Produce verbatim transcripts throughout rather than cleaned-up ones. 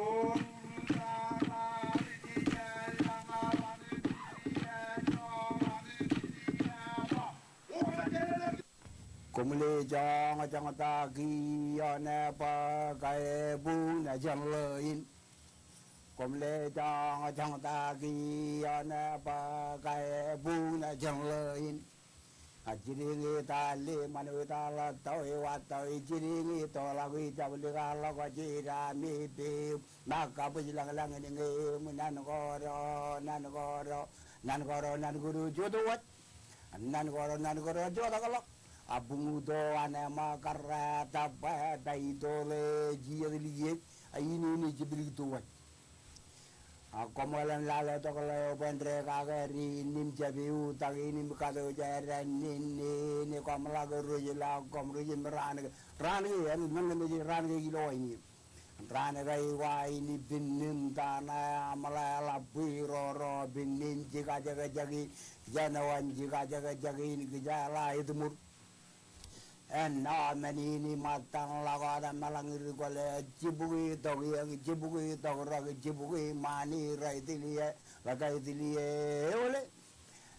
Koṃle joñjoñ ta kiiō ṇe bwe kabuñ ṇe jān ḷọin. Koṃle joñjoñ ta kiiō ṇe bwe kabuñ ṇe jān ḷọin. A jidiñ i tali ṃanwe ta ḷọk tọwe wa tọwe jidiñ i toḷọk i jablik a ḷọk jidaṃ i piim. Ṃōk kabwij lañlañ in ñe im nan koro nan koro nan koro nan koro jota waj. Nan koro nan koro jota ḷọk. A buñuto an ema karrata bwe ta itoḷe jijet likiej a inene jiblikto waj. A koṃeḷeḷe lale tok ḷeo bwe en dekake ri in im jab eutiej in im katoje ren in in koṃ ḷak rej ḷak koṃ rej im raan ke raan ke en men ke mej raan ke ilo in. Raan ke iwa in ipin nim tana aṃ ḷe ḷap bwe roro pin in jikajekjek in jenowan jikajekjek in kijeḷā etmur. Āinwōt men in iṃōttan ḷọk wōt eṃṃan ḷọk ri kwōle jibukwi tok iiō jibukwi tok rōk jibukwi ṃani rej tiliō ḷọk rej tiliō eole.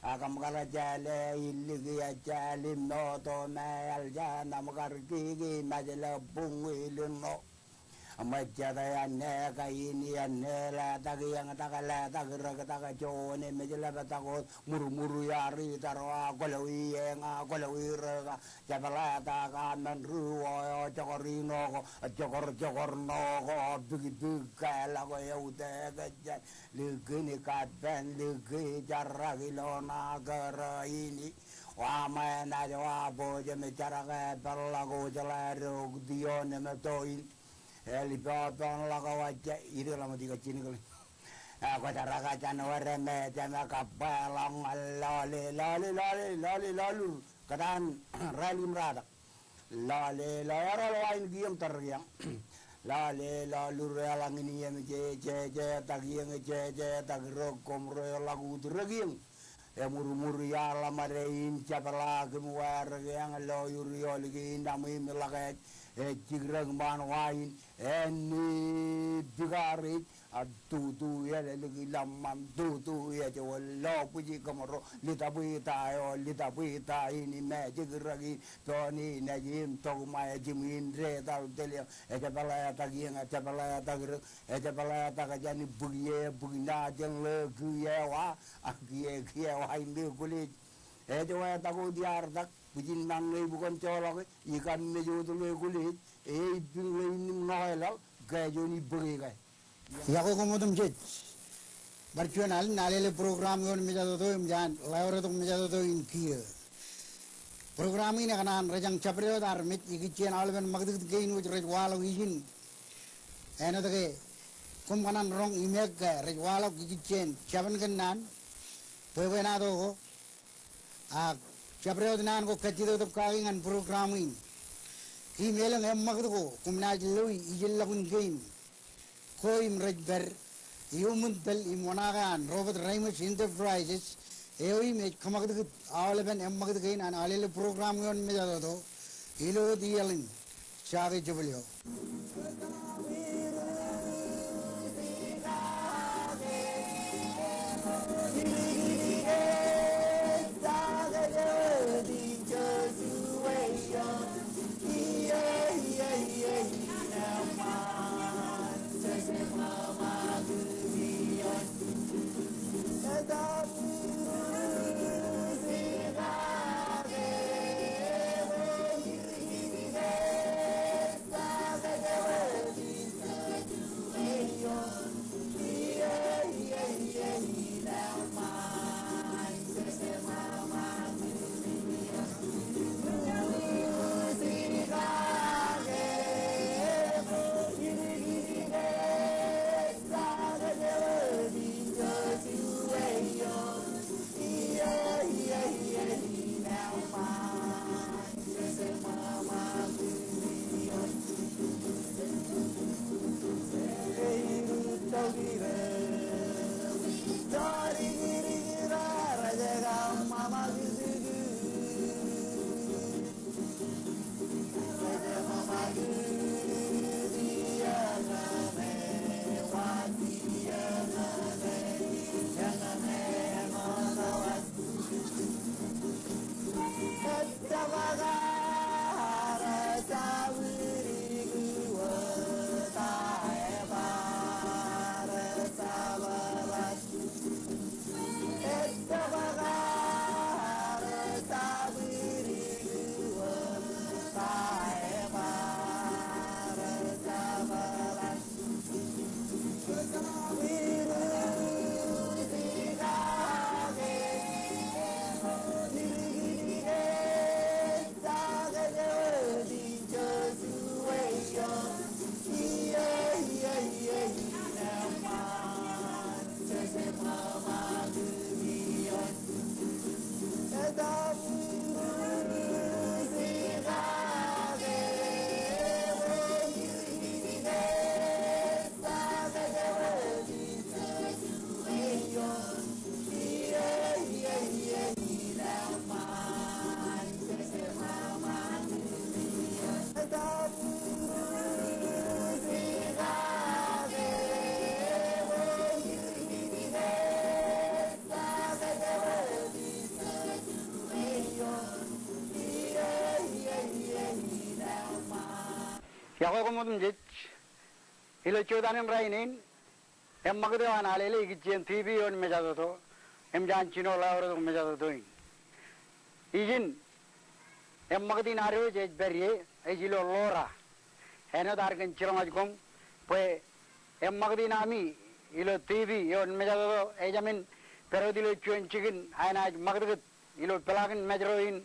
Ak kōṃ kar jeḷā illik ejjeḷọk im moto me eḷ jān aṃ kar kiki mejle buñwi lino. Ṃōjjete āne kain āne letak iiō tak letak rōk tak juon emej ḷap tak wōt murmur iar itar wa kwōlọwi eñ a kwōlọwi rōk a jepḷatak a men ri wō eo jokor ino ko jokor jokor ino ko pikpik ke ḷọk eutiej ke jān likin kapen liki jarak ilo ṇa kōrā in. Wa ṃae naaj wa bwe jemej jarak e peḷḷọk wōj ḷe rok tion im toin. Eḷ ippān ḷọk wajja ide ḷọk ṃōk ikajinikle. Eo kwōj jarak jān wōr me jemej kab bwe ḷọk ñan lọle lọle lọle lọle lọlur kōtaan rālik im ratak. Lọle lọle eral wa in kiiō im tōre kiiō. Lọle lọlur eḷaññe in iiō im jeje jetak iiō jeje jetak rōk koṃ ro ḷọk ut rōk iiō. Emurmur iar ḷōṃade in jepḷaak im wāwōr ke eñ lo iolik in aṃ im ḷọk ej ej jikrōk ṃaan wa in āne bikar ej a tutu eḷeḷe ki ḷōṃṃan tutu ej wōt lo bwij kōṃro litapwe ta eo litapwe ta in im ej jikrōk in pein in ej im tok ṃae jimwin detal teliōñ ejepḷatak iiō ejepḷatak rōk ejepḷatak jān bukwi e bukwi ṇa jān ḷe kiiō wa a kiiō kiiō wa in ḷe kwōlej. Ej wāwōr tak wōt iar tak bwijin ṃan ṇe ibukōn joḷọke ikam mej wōt ḷe kwōlej. Eippin ḷe in im ṇoke laḷ ke juon ibōke ke. Iọkwe koṃ otemjej. Bar juon alen alele program ioon mejatoto im jān ḷeo retok mejatoto in kiiō. Program in ekōṇaan rej jañ jabdewōt armej ikijjien aolepen ṃakūtkūt kein wōj rej waḷọk ijin. Āinwōt ke koṃ kōṇaan roñ im ekke rej waḷọk ikijjien jabōn kōnnaan bwebwenato ko. Ak jabdewōt naan ko kajjitōk kaki ñan program in. Im elōñ eṃṃakūt ko koṃ naaj loi ijellọkun kein. Ko im rej pād iuṃwin pāl im oṇaake an Robert Reimers Enterprises eo im ej kōṃakūtkūt aolepen eṃṃakūt kein an alele program ioon mejatoto ilo wōt iaḷ in. Jake jebōl eo. Ekwe koṃ otemjej, ilo juon in rainin, eṃṃakūt eo an Ālele ikijjien TV eo an Mejatoto, im jān jino ḷeo retok Mejatoto in. Ijin, eṃṃakūt in ad wōj ej pād ie, ej ilo Laura. Āinwōt ad kōn jiroñjake koṃ, bwe eṃṃakūt in ami ilo TV eo an Mejatoto, ejāmin pād wōt ilo juon jikin, enaaj ṃakūtkūt ilo peḷaakin Mājro in,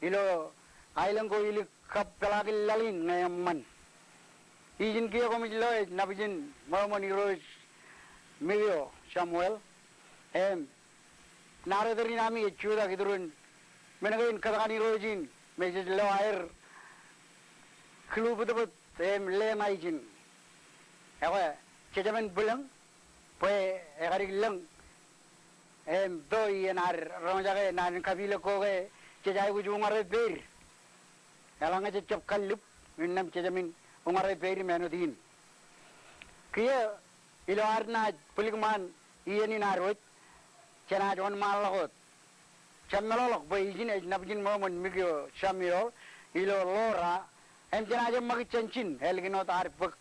ilo aelōñ ko ilik kab peḷaakin laḷ in ñe eṃṃan. Ijin kiiō koṃij lo ej nabōjin ṃōṃōn Irooj Mikio Samuel. Im, narrator in ami ej jutak iturin men kein kōtkan Irooj in, me jej lo aer kilubūtbūt im leḷọk ijin. Ekwe, jejāmin bwilōñ, bwe ekadik lōñ im to iien ad roñjake naan in kapilōk ko ke jej aikuj uñare pād. Eḷaññe jej jab kallib, innām jejāmin uñare pād im āinwōt in. Kiiō ilo ad naaj bwilikṃaan iien in ad wōj, jenaaj wōnṃaanḷọk wōt. Jab meḷọkḷọk bwe ijin ej nabōjin ṃōṃōn Mikio Samuel ilo Laura, im jenaaj eṃṃakūt jān ijin, ālikin wōt ad bōk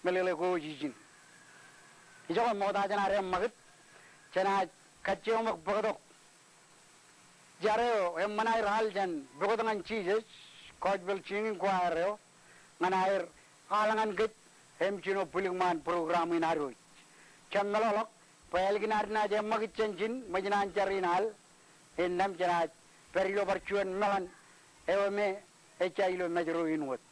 meḷeḷe ko wōj ijin. Ijoke ṃokta jān ad eṃṃakūt, jenaaj kajjioñ ṃōk bōktok jar eo eṃṃan aer al jān Pukot ñan Jisōs Gospel Singing Choir eo ñan aer al ñan kōj im jino bwilikṃaan program in ad wōj. Jab meḷọkḷọk bwe ālikin ad naaj eṃṃakūt jān ijin ṃōjin an jar in al, innām jenaaj pād ilo bar juon meḷan eo me ejja ilo Mājro in wōt.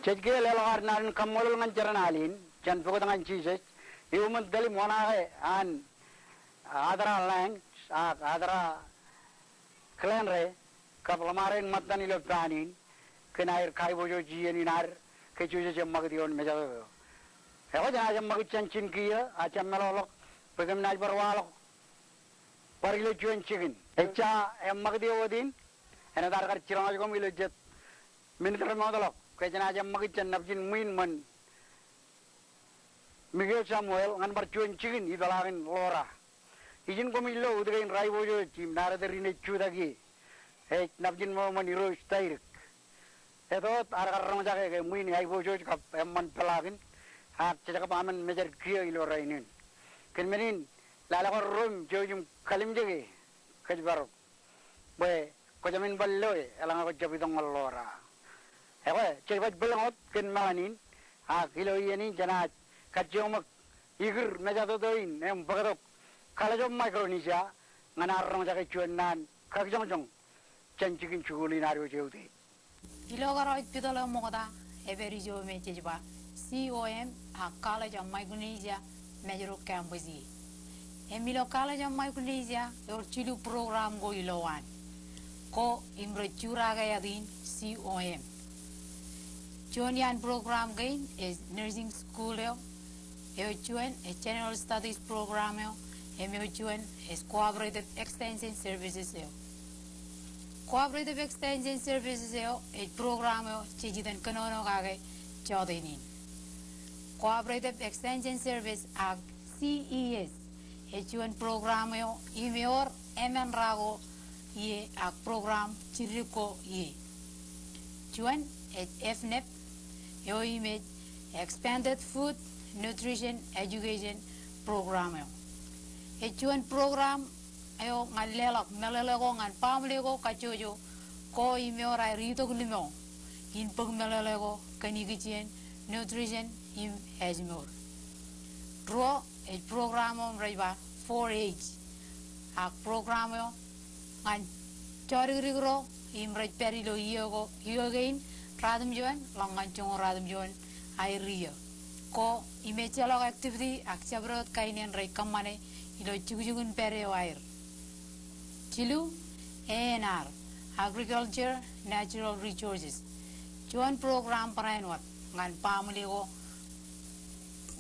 Jej kiiō leḷọk ad naan in kaṃṃoolol ñan jeran al in, jān pukot ñan Jisōs, iuṃwin tōl im oṇaake an Adra Lange, ak Adra Glenn Ray, kab ḷōṃarein ṃōttan ilo paan in, kōn aer kaiboojoj iien in ad, ke Jisōs eṃṃakūt ioon mejatoto eo. Ekwe jenaaj eṃṃakūt jān jin kiiō, ak jab meḷọkḷọk, bwe kōm naaj bar waḷọk bar ilo juon jikin. Ejja eṃṃakūt eo wōt in, enaaj kar jiroñḷọk koṃ ilo jet minit remootḷọk, ke jenaaj eṃṃakūt jān nabjin ṃwiin ṃōn Mikel Samuel ñan bar juon jikin ipeḷaakin Lora. Ijin koṃij lo ut kein raiboojoj im naretōd in ej jutak ie. Ej nabjin ṃōṃōn Irooj Taidik. Etto wōt ad kar roñjake ke ṃwiin aiboojoj kab eṃṃan peḷaakin, ak jej kab amen mejād kiiō ilo rainin. Kōn men in, lale ko ruo im jouj im kalimjeke, kōjparok. Bwe kwō jāmin bar loe, eḷaññe kwō jab itok ñan Lora. Ekwe, jej baj bwilōñ wōt kōn meḷan in, ak ilo iien in jenaaj kajjioñmak ikūr mejatoto in im bōktok College of Micronesia ñan ad roñjake juon naan kakijoñjoñ jān jikin jikuuḷ in ad wōj eutiej. Ilo kōrọọj pitoḷ eo ṃokta, ej pād ijo me jej ba C O M ak College of Micronesia Majuro Campus ie. Im ilo College of Micronesia ewōr jilu program ko ilowaan. Ko im rej jurake āt in C O M. Juon iaan program kein ej nursing school eo, eo juon ej general studies program eo, im eo juon ej cooperative extension services eo. Cooperative extension services eo ej program eo jej itōn kōnono kake jọteen in. Cooperative extension service ak C E S ej juon program eo im ewōr emān ra ko ie ak program jidik ko ie. Juon ej F nep, eo im ej Expanded Food Nutrition Education Program eo. Ej juon program eo ñan leḷọk meḷeḷe ko ñan baaṃle ko kajjojo ko im ewōr aer itok limo in bōk meḷeḷe ko kōn ikijjien nutrition im ājmour. Ruo ej program eo im rej ba four H. Ak program eo ñan jodikdik ro im rej pād ilo iiō ko, iiō kein ratimjuon ḷọk ñan joñoul ratimjuon aer iiō. Ko im ejjeḷọk activity ak jabdewōt kain eṇ rej kōṃṃane ilo jukjuk in pād eo aer. Jilu, A and R, Agriculture Natural Resources. Juon program barāinwōt ñan baaṃle ko,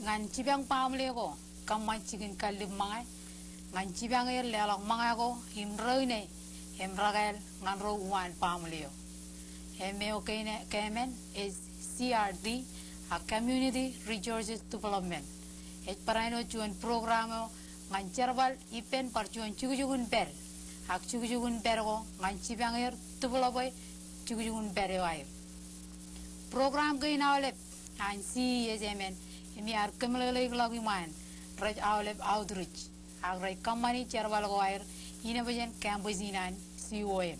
ñan jipañ baaṃle ko kōṃṃan jikin kallib ṃōñā, ñan jipañ er leḷọk ṃōñā ko im rōune im rekāāl ñan ro uwaan baaṃle eo. Im eo kein, keemān ej C R D, ak Community Resources Development. Ej barāinwōt juon program eo ñan jerbal ippān bar juon jukjuk in pād, ak jukjuk in pād ko ñan jipañ er develop e jukjuk in pād eo aer. Program kein aolep an C E S emān im iar kōmeḷeḷeikḷọk iṃaan rej aolep outreach ak rej kōṃṃani jerbal ko aer inepōjen campus in an C O M.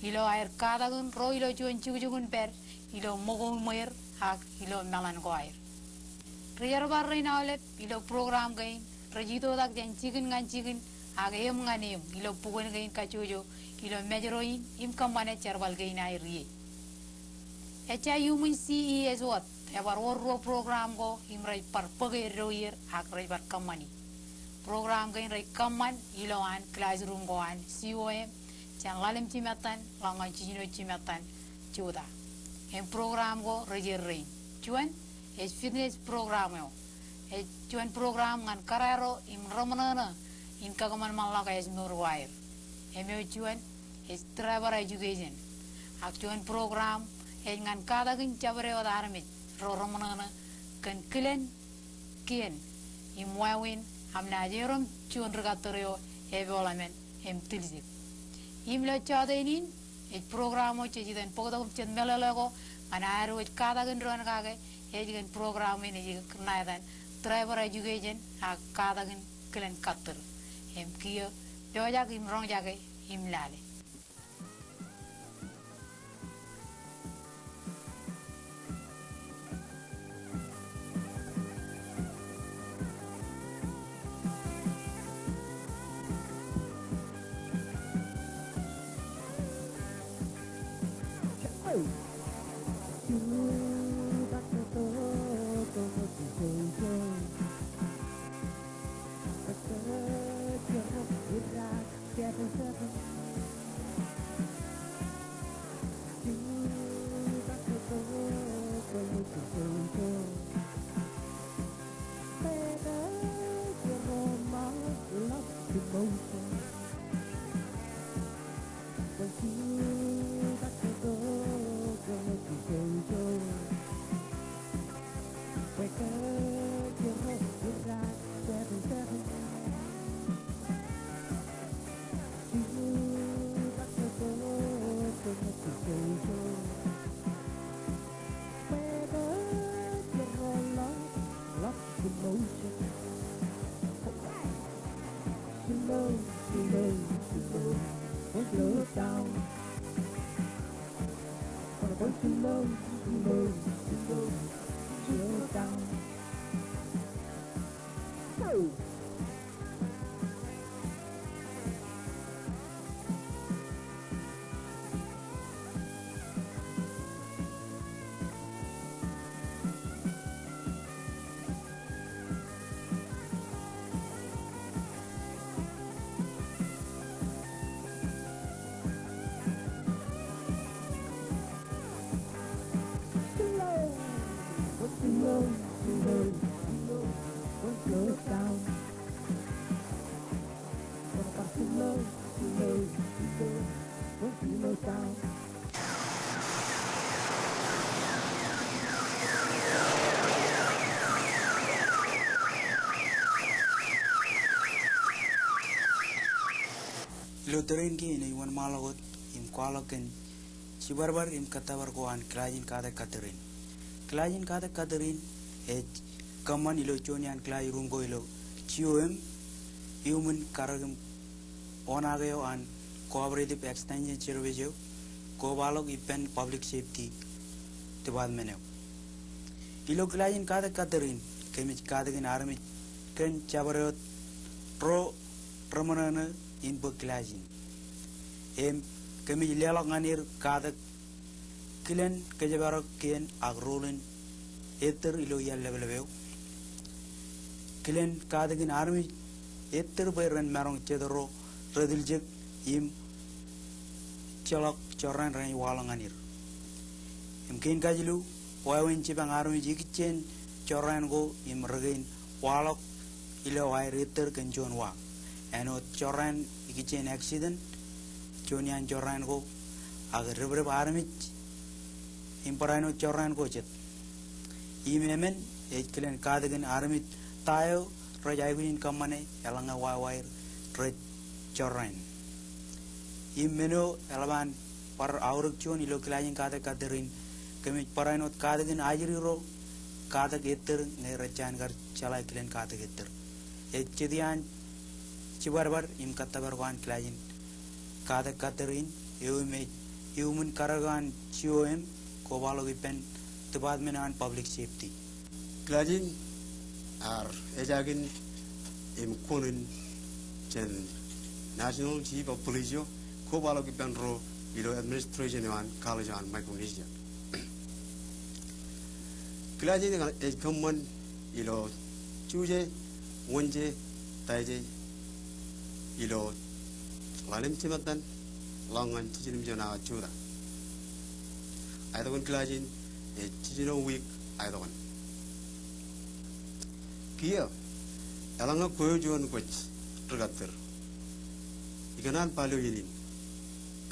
Ilo aer katakin ro ilo juon jukjuk in pād ilo ṃōko iṃweer ak ilo meḷan ko aer. Ri-jerbal rein aolep ilo program kein rej itoitak jān jikin ñan jikin ak eṃ ñan eṃ ilo bukwōn kein kajjojo ilo Mājro in im kōṃṃane jerbal kein aer ie. Ejja iuṃwin C E S wōt, ebar wōr ruo program ko im rej bar bōke eddo er ak rej bar kōṃṃani. Program kein rej kōṃṃan ilowaan classroom ko an C O M jān ḷalem jimettan ḷọk ñan jiljino jimettan jota. Im program ko rej er rein. Juon, ej fitness program eo. Ej juon program ñan kōrā ro im reṃōṇōṇō in kakōṃanṃanḷọk ājmour ko aer. im eo juon ej driver education. Ak juon program ej ñan katakin jabdewōt armej ro reṃōṇōṇō kōn kilen kien im wāween am naaj erom juon ri-kōttar eo epeḷḷọk men im tiljek. Im ilo jọteen in, ej program eo jej itōn bōktok im jet meḷeḷe ko ñan ad wōj katakin doon kake, ej kōn program in ej ṇa etan driver education ak katakin kilen kōttar. Im kiiō pojak im roñjake im lale. Ilo tōre in kein ij wōnṃaanḷọk wōt im kwaḷọk kōn jibadbad im kōttōpar ko an kilaaj in katak kōttar in. Kilaaj in katak kōttar in ej kōṃṃan ilo juon iaan kilaajruum ko ilo G O M, Human Karōk im Oṇaak eo an Cooperative Extension Service eo, kobaḷọk ippān Public Safety Department eo. Ilo kilaaj in katak kōttar in, kōmij katakin armej kōn jabdewōt ro reṃōṇōṇō in bōk kilaaj in. Im kōmij leḷọk ñan er katak kilen kōjparok kien ak rol in ettōr ilo iaan lepḷep eo. Kilen katakin armej ettōr bwe ren maroñ jet ro retiljek im ejjeḷọk jorrāān renaaj waḷọk ñan er. Im kein kajilu, wāween jipañ armej ikijjien jorrāān ko im rekein waḷọk ilo aer ettōr kōn juon wa. Āinwōt jorrāān ikijjien accident, juon iaan jorrāān ko, ak depdep armej im barāinwōt jorrāān ko jet. Im emān ej kilen katakin armej ta eo rej aikuj in kōṃṃane eḷaññe wāween rej jorrāān. Im men eo eḷap an bar aorōk juon ilo kilaaj in katak kōttar in, kōmij barāinwōt katakin ajri ro katak ettōr ñe rej jañin kar jeḷā kilen katak ettōr. Ej jet iaan jibadbad im kōttōpar ko an kilaaj in katak kōttar in, eo im ej Human Karōk eo an G O M, kobaḷọk ippān Department eo an Public Safety. Kilaaj in ear ejakin im kuṇin jān National Chief of Police eo, kobaḷọk ippān ro ilo administration eo an College eo an Micronesia. Kilaaj in ej kōṃṃan ilo Juje, Wenje, Taije, ilo ḷalem jimettan ḷọk ñan jiljino juon awa jota. Aetokon kilaaj in ej jiljino wiik aetokon. Kiiō, eḷaññe kwe eo juon kwōj ri-kōttōr, Ikōṇaan ba ilo iien in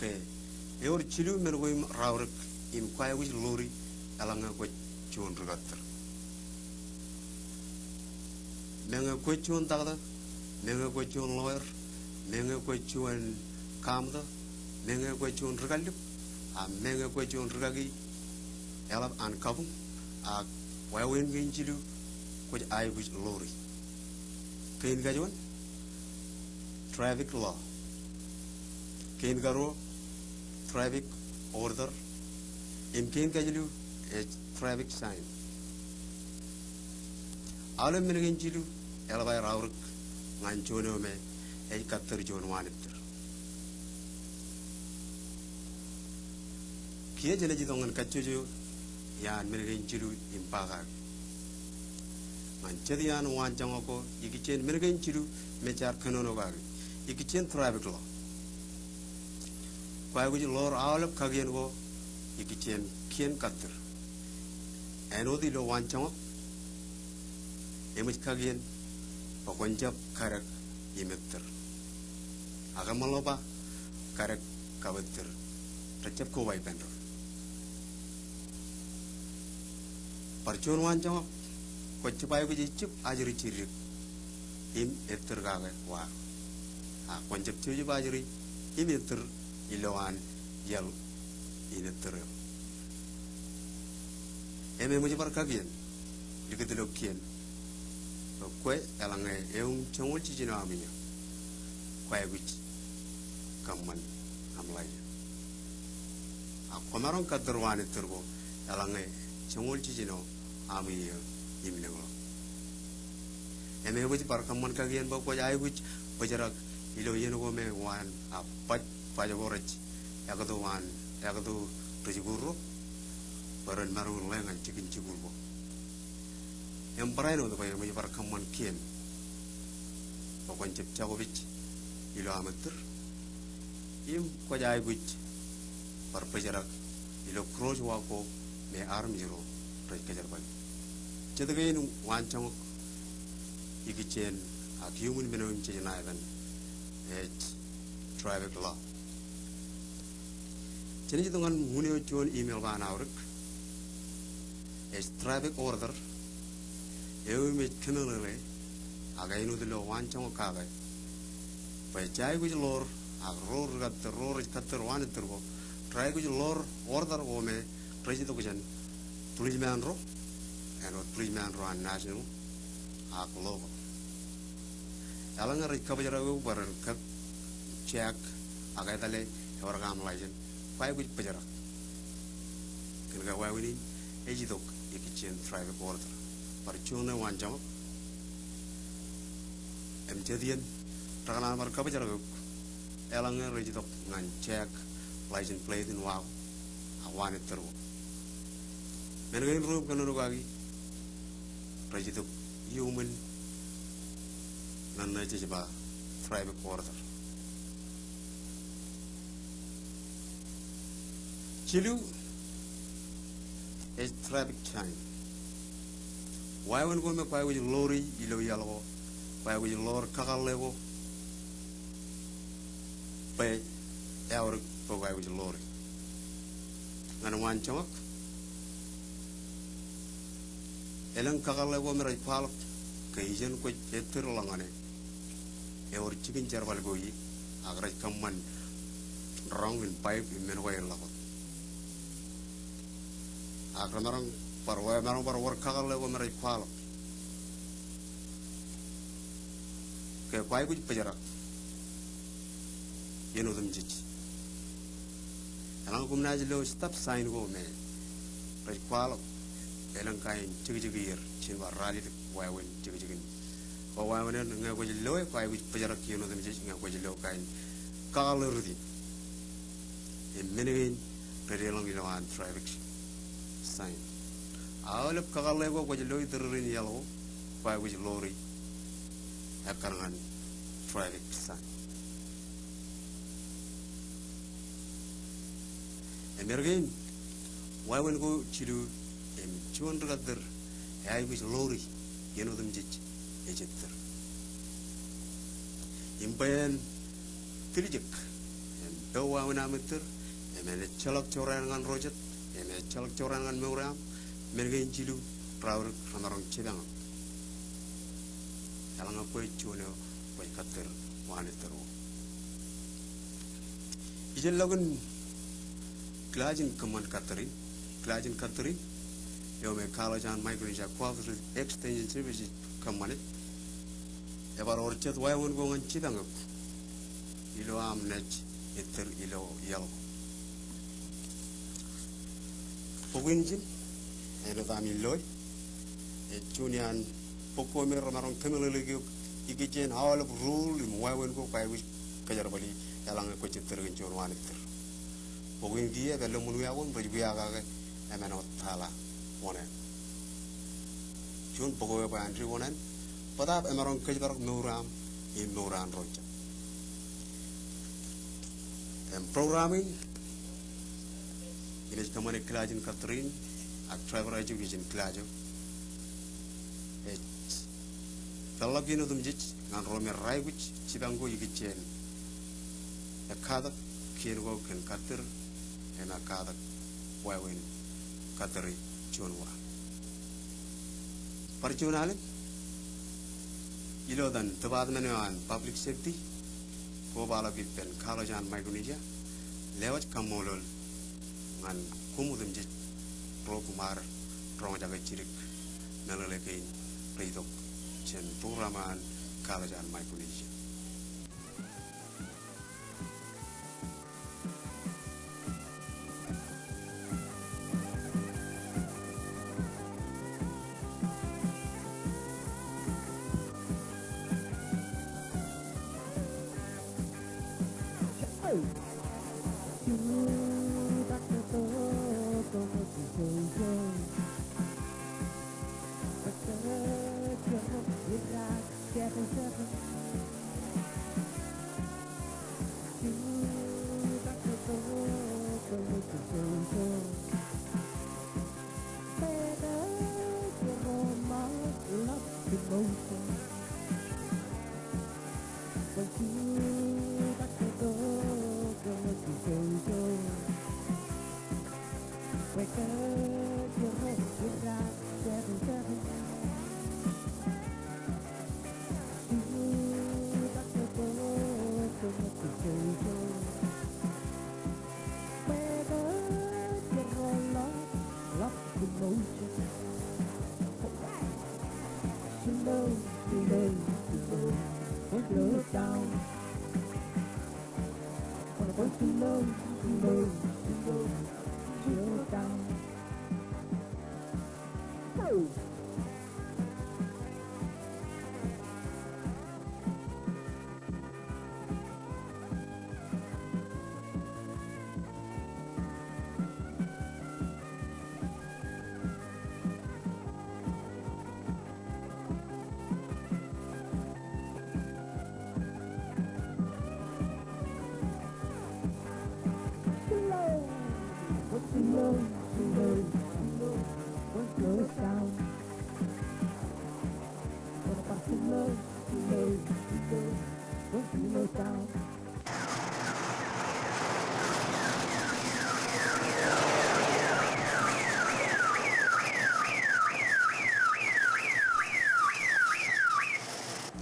ke ewōr jilu men ko im raorōk im kwaikuj ḷoori eḷaññe kwōj juon ri-kōttōr. Meñe kwōj juon taktō, meñe kwōj juon lawyer, meñe kwōj juon kaṃtō, meñe kwōj juon ri-kallib, a meñe kwōj juon rikaki eḷap an kabuñ, ak wāween kein jilu kwōj aikuj ḷoori. Kein kajuon, traffic law. Kein karuo, traffic order. Im kein kajilu ej traffic sign. Aolep men kein jilu eḷap aer aorōk ñan juon eo me ej kōttōr juon wanitōr. Kiiō jenaaj itok ñan kajjojo iaan men kein jilu im ba kake. Ñan jet iaan waanjoñak ko ikijjien men kein jilu me jaar kōnono kake. Ikijjien traffic law. Kwaikuj ḷoor aolep kakien ko ikijjien kien kōttōr. Āinwōt ilo waanjoñak, eṃōj kakien bwe kwōn jab kadek im ettōr. Ak eṃṃanḷọk ba kadek kab ettōr rejjab koba ippān doon. Bar juon waanjoñak, kwōj jab aikuj ejjab ajri jiddik im ettōr kake waḷọk. Ak kwōn jab jebjeb ajri im ettōr ilowaan iaḷ in ettōr eo. Im eṃōj bar kakien likūt ilo kien bwe kwe eḷaññe eoon joñoul jiljino aṃ iiō, kwaikuj kōṃṃan aṃ license. Ak kwōmaroñ kōttōr wanitōr ko eḷaññe joñoul jiljino aṃ iiō im lōñḷọk. Im eṃōj bar kōṃṃan kakien bwe kwōj aikuj bōjrak ilo iien ko me waan a baj, baj ko rej ekto waan, ekto ri-jikuuḷ ro bwe ren maroñ in ḷe ñan jikin jikuuḷ ko. Im barāinwōt bwe eṃōj bar kōṃṃan kien bwe kwōn jab jakobej ilo aṃ ettōr im kwōj aikuj bar bōjrak ilo crosswalk ko me armej ro rej kōjerbale. Jet kein waanjoñak ikijjien ak iuṃwin men eo im jej ṇa etan ej traffic law. Jenaaj itok ñan unin eo juon im eḷap an aorōk ej traffic order. Eo im ej kōmeḷeḷe ak āinwōt ilo waanjoñak kake bwe jej aikuj ḷoor, ak ro ri-kōttōr, ro rej kōttōr wanitōr ko, rej aikuj ḷoor order ko me rej itok jān buḷijeṃaan ro, āinwōt buḷijeṃaan ro an national ak local. Eḷaññe rej kabōjrak eok bwe ren kōk, check, ak etale ewōr kaaṃ license, kwaikuj bōjrak. Kōn ke wāween in ej itok ikijjien traffic order. Bar juon ṇe waanjoñak im jet iien rekōṇaan bar kabōjrak eok eḷaññe rej itok ñan check license plate in wa ko ak wanitōr ko. Men kein ruo im kōnono kaki rej itok iuṃwin men ṇe jej ba traffic order. Jilu ej traffic sign. Wāween ko me kwaikuj ḷoori ilo iaḷ ko, kwaikuj ḷoor kakōḷḷe ko bwe eaorōk bwe kwaikuj ḷoori. Ñan waanjoñak, elōñ kakōḷḷe ko me rej kwaḷọk ke ijeṇ kwōj ettōr ḷọk ñan e, ewōr jikin jerbal ko ie, ak rej kōṃṃan roñ in pipe im men ko aer ḷọk wōt. Ak remaroñ bar, remaroñ bar wōr kakōḷḷe ko me rej kwaḷọk ke kwaikuj bōjrak iien otemjej. Eḷaññe koṃ naaj lo stop sign ko me rej kwaḷọk, elōñ kain jekjekier, jen ba ralitōk wāween jekjek in. Ko wāween in ñe kwōj loe, kwaikuj bōjrak iien otemjej ñe kwōj lo kain kakōḷḷe rūtto. Im men kein rej deḷọñ ilowaan traffic sign. Aolep kakōḷḷe ko kwōj lo itōrūrin iaḷ ko, kwaikuj ḷoori ekkar ñan traffic sign. Im er kein, wāween ko jilu im juon ri-kōttōr eaikuj ḷoori iien otemjej ej ettōr. Im bwe en Tiljek im eo wāween aṃ ettōr, im en ejjeḷọk jorrāān ñan ro jet, im ejjeḷọk jorrāān ñan mour eo aṃ, men kein jilu raorōk remaroñ jipañ eok. Eḷaññe kwe juon eo kwōj kattōr waan ettōr ko. Ijellọkin kilaaj in kōṃṃan kattōr in, kilaaj in kattōr in eo me College on Micronesia Cooperative Extension Services kōṃṃane, ebar wōr jet wāween ko ñan jipañ eok ilo aṃ naaj ettōr ilo iaḷ ko. Bok in ijin, āinwōt ami loe, ej juon iaan bok ko me remaroñ kōmeḷeḷeik eok ikijjien aolep rule im wāween ko kwaikuj kōjerbali eḷaññe kwōj ettōr kōn juon waan ettōr. Bok in kiiō ej pād ilo ṃōn wia ko im rej wia kake emān wōt tala oṇāān. Juon bok eo ej ba āindein oṇāān, bōtaab emaroñ kōjparok mour eo aṃ im mour an ro jet. Im program in, inaaj kōṃṃane kilaaj in kattōr in, ak driver eo ej ijin kilaaj eo. Ej peḷḷọk iien otemjej ñan ro me raikuj jipañ ko ikijjien ekkatak kien ko kōn kattōr im ekkatak wāween kattōri juon wōr. Bar juon alen, ilo etan department eo an public safety, kobaḷọk ippān College on Micronesia, lewōj kaṃṃoolol ñan koṃ otemjej ro koṃ ar roñjake jidik meḷeḷe kein reitok jān program an College on Micronesia.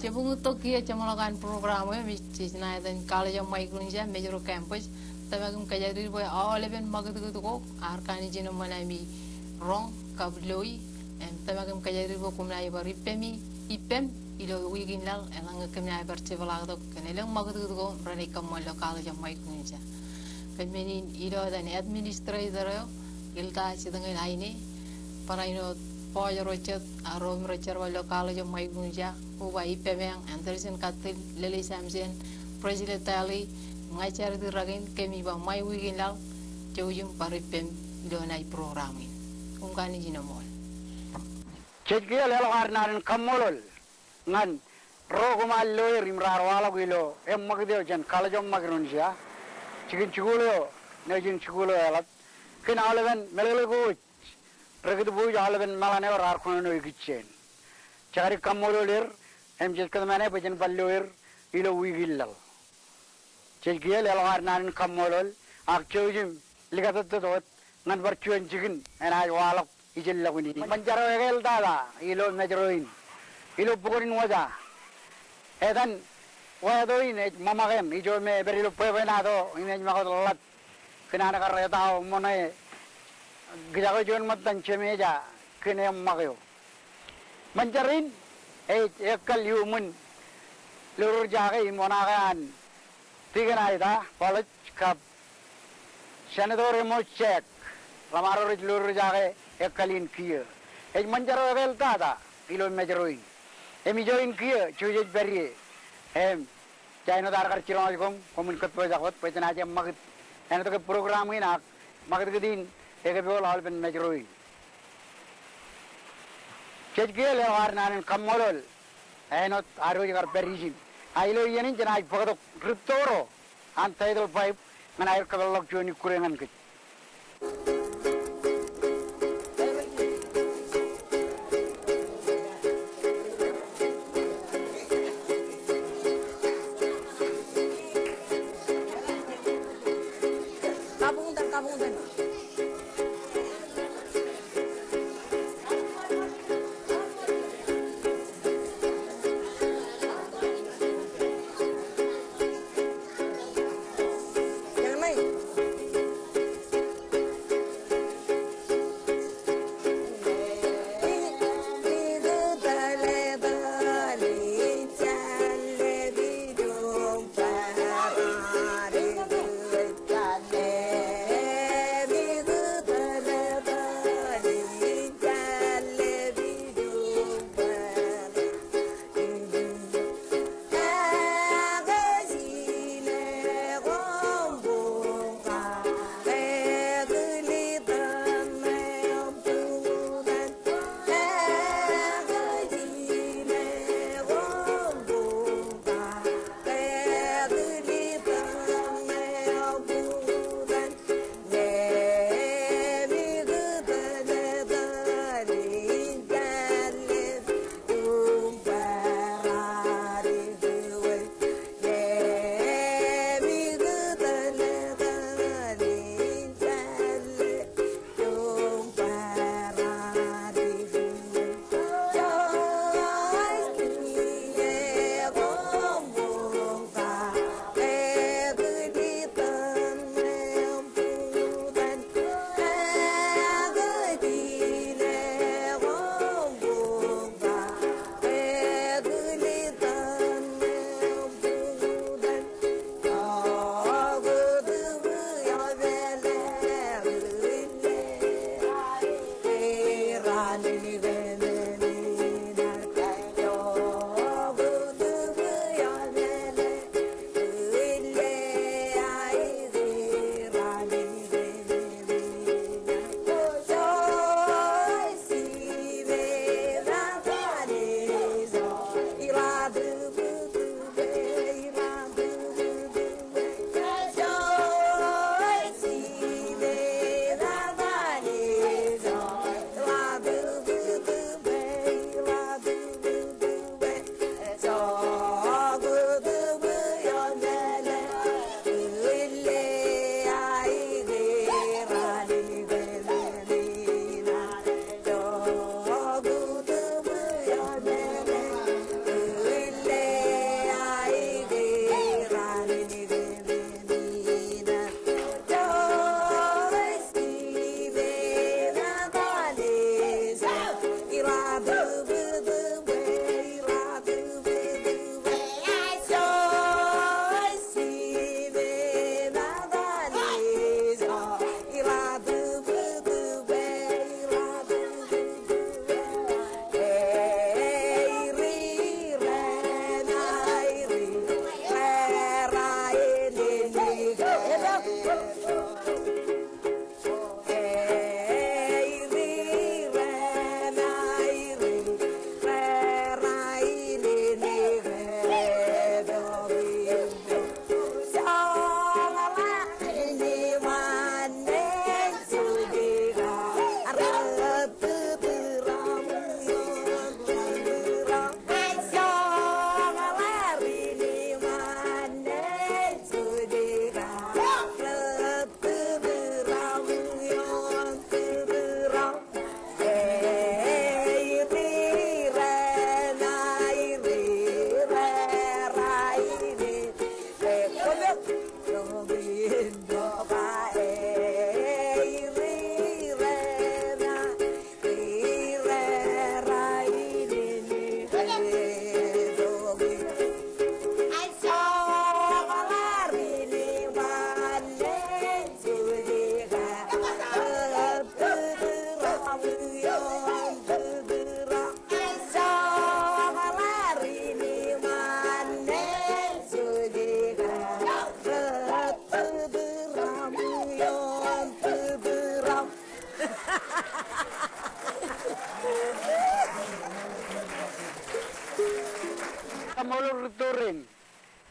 Jebuktok kiiō jeṃḷọk an program eo im jej naaj etan College of Micronesia Majuro Campus. Tōmak im kōjatdikdik bwe aolepen ṃakūtkūt ko ear kanooj in eṃṃan ami roñ kab loi, im tōmak im kōjatdikdik bwe koṃ naaj bar ippemi, ippem ilo wiik in laḷ eḷaññe kōm naaj bar jepḷaaktok kōn elōñ ṃakūtkūt ko renaaj kōṃṃan ilo College of Micronesia. Kōn men in ilo etan administrator eo, Ilda Jitñil Aine, barāinwōt bọọj ro jet ak ro im rej jerbal ilo College of Micronesia, koba ippemi eñ, Anderson Kattil, Lily Samson, President Talley, ña Charity Rakin, kōm iba ṃae wiik in laḷ, jouj im bar ippem ilo ṇae program in. Koṃ kanooj in eṃool. Jej kiiō leḷọk ad naan in kaṃṃoolol ñan ro koṃ ar lawyer im raar waḷọk ilo eṃṃakūt eo jān College of Micronesia, jikin jikuuḷ eo, nejin jikuuḷ eo eḷap, kōn aolepen meḷeḷe ko wōj, rekōtbwuj aolepen meḷan eo raar kōnono ikijjien. Jekdọọn kaṃṃoolol er, im jej kōtmāne bwe jen bar lo er ilo wiik in laḷ. Jej kiiō leḷọk ad naan in kaṃṃoolol ak jouj im likatōttōt wōt ñan bar juon jikin enaaj waḷọk ijellọkin in. Ṃōn jar eo ekāāl tata ilo Mājro in, ilo bukwōn in Wōja, etan wāto in ej ṃōṃake im ijo me epād ilo bwebwenato im ej ṃakūt ḷap kōn an kar etaō ṃōṇe kijak eo juon ṃōttan jemeja kōn eṃṃak eo. Ṃōn jar in ej ekkal iuṃwin Lorujake im oṇaake an Tiken Aida Palōj kab Senator Amos Jack, ḷōṃaro rej Lorujake ekkal in kiiō. Ej ṃōn jar eo ekāāl tata ilo Mājro in. Im ijo in kiiō jej pād ie. Im Ij āinwōt ad kar jiroñ koṃ, koṃwin kōppojak wōt bwe jenaaj eṃṃakūt āinwōt ke program in ak ṃakūtkūt in ekepooḷ aolepen Mājro in. Jej kiiō leḷọk ad naan in kaṃṃoolol āinwōt ad wōj kar pād ijin. A ilo iien in jenaaj bōktok rūtto ro an Title Five ñan aer kōpeḷḷọk juon ikkure ñan kōj.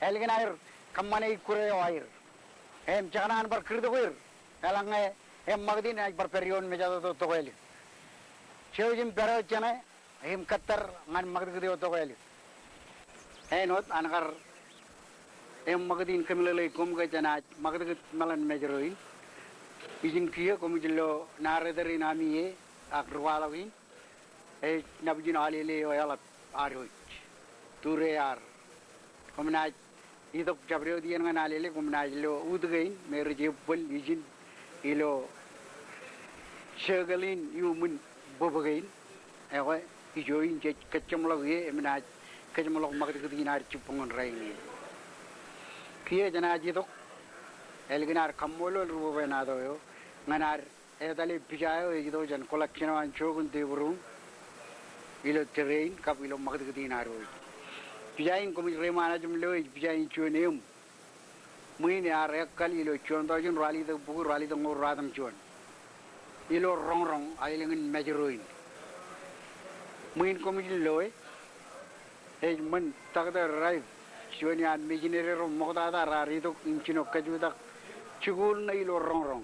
Ālikin aer kōṃṃane ikkure eo aer im jekōṇaan bar kūrtok er eḷaññe eṃṃakūt in enaaj bar pād ioon mejatoto tokālik. Jouj im pād wōt jeṇe im kōttar ñan ṃakūtkūt eo tokālik. Āinwōt an kar eṃṃakūt in kōmeḷeḷeik koṃ ke jenaaj ṃakūtkūt meḷan Mājro in. Ijin kiiō koṃij lo narrator in ami e ak ri kwaḷọk in ej nabōjin alele eo eḷap ad wōj. Turiar. Koṃnaaj itok jabdewōt iien ñan alele, koṃnaaj lo ut kein me rej ebbōl ijin ilo circle in iuṃwin bōb kein. Ekwe, ijo in jej kōjjeṃḷọk ie im naaj kōjjeṃḷọk ṃakūtkūt in ad jibboñ in rainin. Kiiō jenaaj itok ālikin ad kaṃṃoolol ri bōbwenato eo ñan ad etale pija eo ej itok jān collection eo an Jokun Tebruun ilo tōre in kab ilo ṃakūtkūt in ad wōj. Pija in koṃij reiṃaan aṃ lo ej pija in juon eṃ ṃwiin ear ekkal ilo juon tọujin ralitōk bukwi ralitōk ñoul rataṃ juon ilo roñroñ aelōñ in Mājro in. Ṃwiin koṃij loe ej ṃōn Doctor Wright, juon iaan missionary ro ṃoktata raar itok im jino kajutak jikuuḷ ṇe ilo roñroñ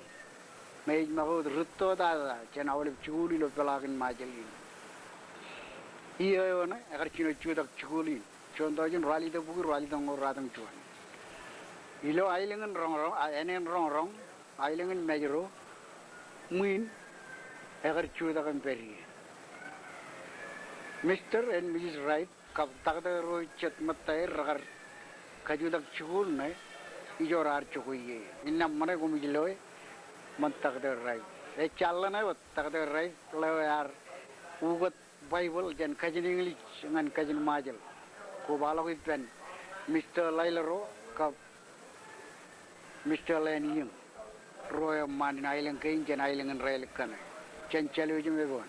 me ej make wōt rūtto tata jān aolep jikuuḷ ilo peḷaakin Ṃajeḷ in. Iiō eo ṇe ekar jino jutak jikuuḷ in juon tọujin ralitōk bukwi ralitōk ñoul rataṃ juon ilo aelōñ in roñroñ, a, āne in roñroñ aelōñ in Mājro. Ṃwiin ekar jutak im pād ie. Mister and Missus Wright kab Doctor ro jet ṃōttaer rekar kajutak jikuuḷ ṇe ijo raar jokwe ie. Innām ṃōṇe koṃij loe ṃōn Doctor Wright. Ejjaḷ ḷeṇe wōt Doctor Wright ḷeo ear ukōt Baibōḷ jān kajin English ñan kajin Ṃajeḷ. Kobaḷọk ippān Mister Lailoro kab Mister Len Iōñ, ruo eṃṃaan in aelōñ kein jān aelōñ in Rālik kaṇe, jān Jālwōj im Eboon.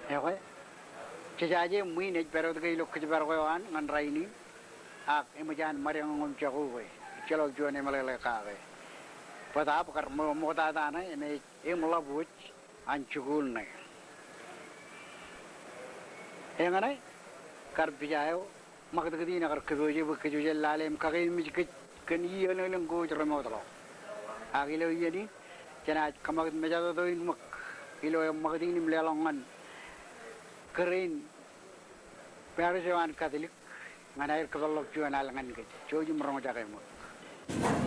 Ekwe, jejaje ṃwiin ej pād wōt ke ilo kōjparok eo an ñan rainin, ak eṃōj an ṃade ñan koṃ jako ke ejjeḷọk juon emeḷeḷe kake. Bōtaab kar ṃo-, ṃoktata ṇe im ej eṃ ḷap wōj an jikuuḷ ṇe. Eñṇe kar pija eo ṃakūtkūt in ekar kōpooje bwe kōj wōj lale im kakeememej kōj kōn iiō lōñlōñ ko wōj remootḷọk. Ak ilo iien in jenaaj kōṃakūt mejatoto in ṃōk ilo eṃṃakūt in im leḷọk ñan kōrā in parish eo an Katolik ñan aer kōpeḷḷọk juon al ñan kōj. Jouj im roñjake ṃōk.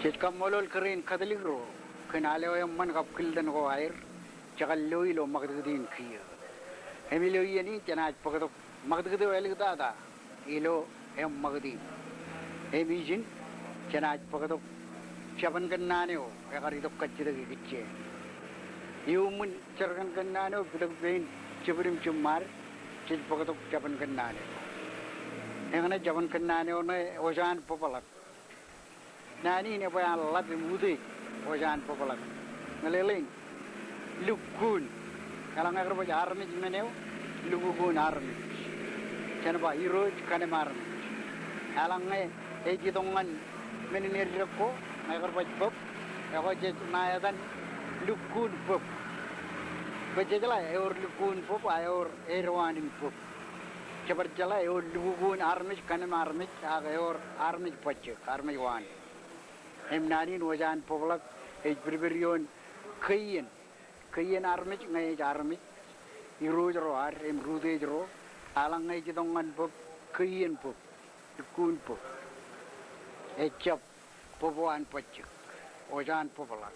Jej kaṃṃoolol kōrā in Katlik ro kōn aolep eṃṃan kab kiltan ko aer, jekar lo ilo ṃakūtkūt in kiiō. Im ilo iien in jenaaj bōktok ṃakūtkūt eo āliktata ilo eṃṃakūt in. Im ijin, jenaaj bōktok jabōn kōnnaan eo ekar itok kajjitōk ikijjeen. Iuṃwin jerkan kōnnaan eo pitōk pein jibwid im jiṃṃaad, jej bōktok jabōn kōnnaan eo. Eñṇe jabōn kōnnaan eo ṇe Ojaan Bōbḷak. Naan in ebwe an ḷap im utiej Ojaan Bōbḷak. Meḷeḷein, lukkuun. Eḷaññe kar baj armej men eo, lukkuun armej. Jen ba Irooj kanem armej. Eḷaññe ej itok ñan men in eddek ko, ñe kar baj bōb, ekwe jej ṇa etan lukkuun bōb. Bwe jejeḷā ewōr lukkuun bōb, a ewōr edwaan in bōb. Jebar jeḷā ewōr lukkuun armej kanem armej, ak ewōr armej bajjek, armej waan. Im naan in Ojaan Bōbḷak ej pedped ioon keiien. Keiien armej ñe ej armej, irooj ro ad im rūtiej ro, eḷaññe ej itok ñan bōb, keiien bōb, lukkuun bōb. Ejjab bōb eo an bajjek, Ojaan Bōbḷak.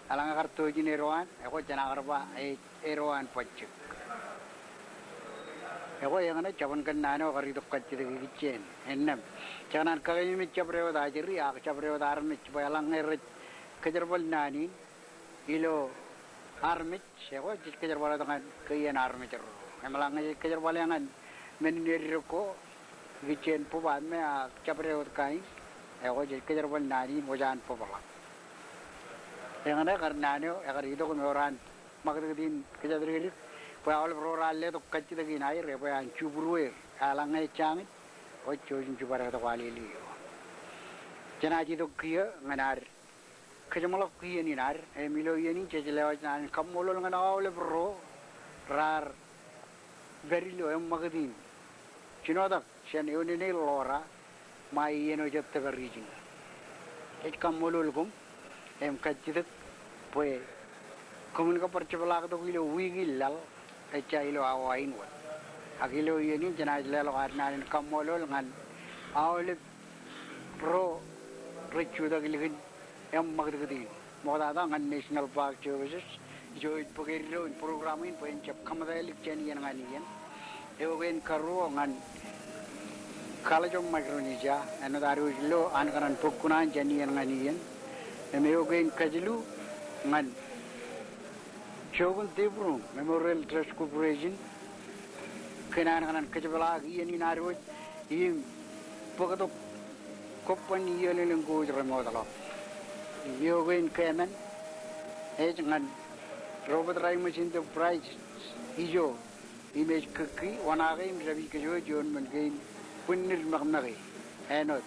Eḷaññe kar to ijin edwaan, ekwe jenaaj kar ba ej edwaan bajjek. Ekwe eñṇe jabōn kōnnaan eo ekar itok kajjitōk ikijjeen. Innām, jekōṇaan kakememej jabdewōt ajri, ak jabdewōt armej, bwe eḷaññe rej kōjerbal naan in ilo armej, ekwe jej kōjerbal wōt ñan keiien armej ro. Im eḷaññe jej kōjerbale ñan men in eddek ko, ikijjeen bōb aṃ me ak jabdewōt kain, ekwe jej kōjerbal naan in Ojaan Bōbḷak. Eñṇe kar naan eo ekar itok im ewōr an ṃakūtkūt in kōjatdikdik, bwe aolep ro raar letok kajjitōk in aer, ebwe an jubdweer, eḷaññe ej jañin, ej jouj im jibadektok alele eo. Jenaaj itok kiiō ñan ad kōjeṃḷọk iien in ad, im ilo iien in jej lewōj naan in kaṃṃoolol ñan aolep ro raar pād ilo eṃṃakūt in. Jinotak jān eoon in ḷoora, ṃae iien eo jej tōpar ijin. Jej kaṃṃoolol koṃ im kajjitōk bwe koṃwin kab bar jepḷaaktok ilo wiik in laḷ, ejja ilo awa in wōt. Ak ilo iien in jenaaj leḷọk ad naan in kaṃṃoolol ñan aolep ro rej jutak ilikin eṃṃakūtkūt in. Ṃoktata ñan National Park Services, ijo ej bōk eddo in program in bwe en jab kaṃtālik jān iien ñan iien. Eokwe in karuo ñan College of Micronesia, āinwōt ad wōj lo an kōṇaan bōk kuṇaan jān iien ñan iien. Im eokwe in kajilu ñan Jokun Debrum Memorial Trust Corporation kōn an kōṇaan kōjepḷaak iien in ad wōj im bōktok kobban iiōlel in kōj remootḷọk. Im eokwe in kōṃṃan ej ñan Robert Reimers Enterprises ijo im ej kōkki, wōṇaake im dāpij kōj wōj ioon men kein bwinnid mekmeke. Āinwōt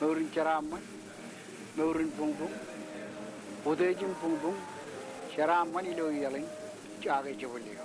mour in jeraaṃṃan, mour in buñbuñ, utiej in buñbuñ, jeraaṃṃan ilo iaḷ in, ak ejjab ḷeo.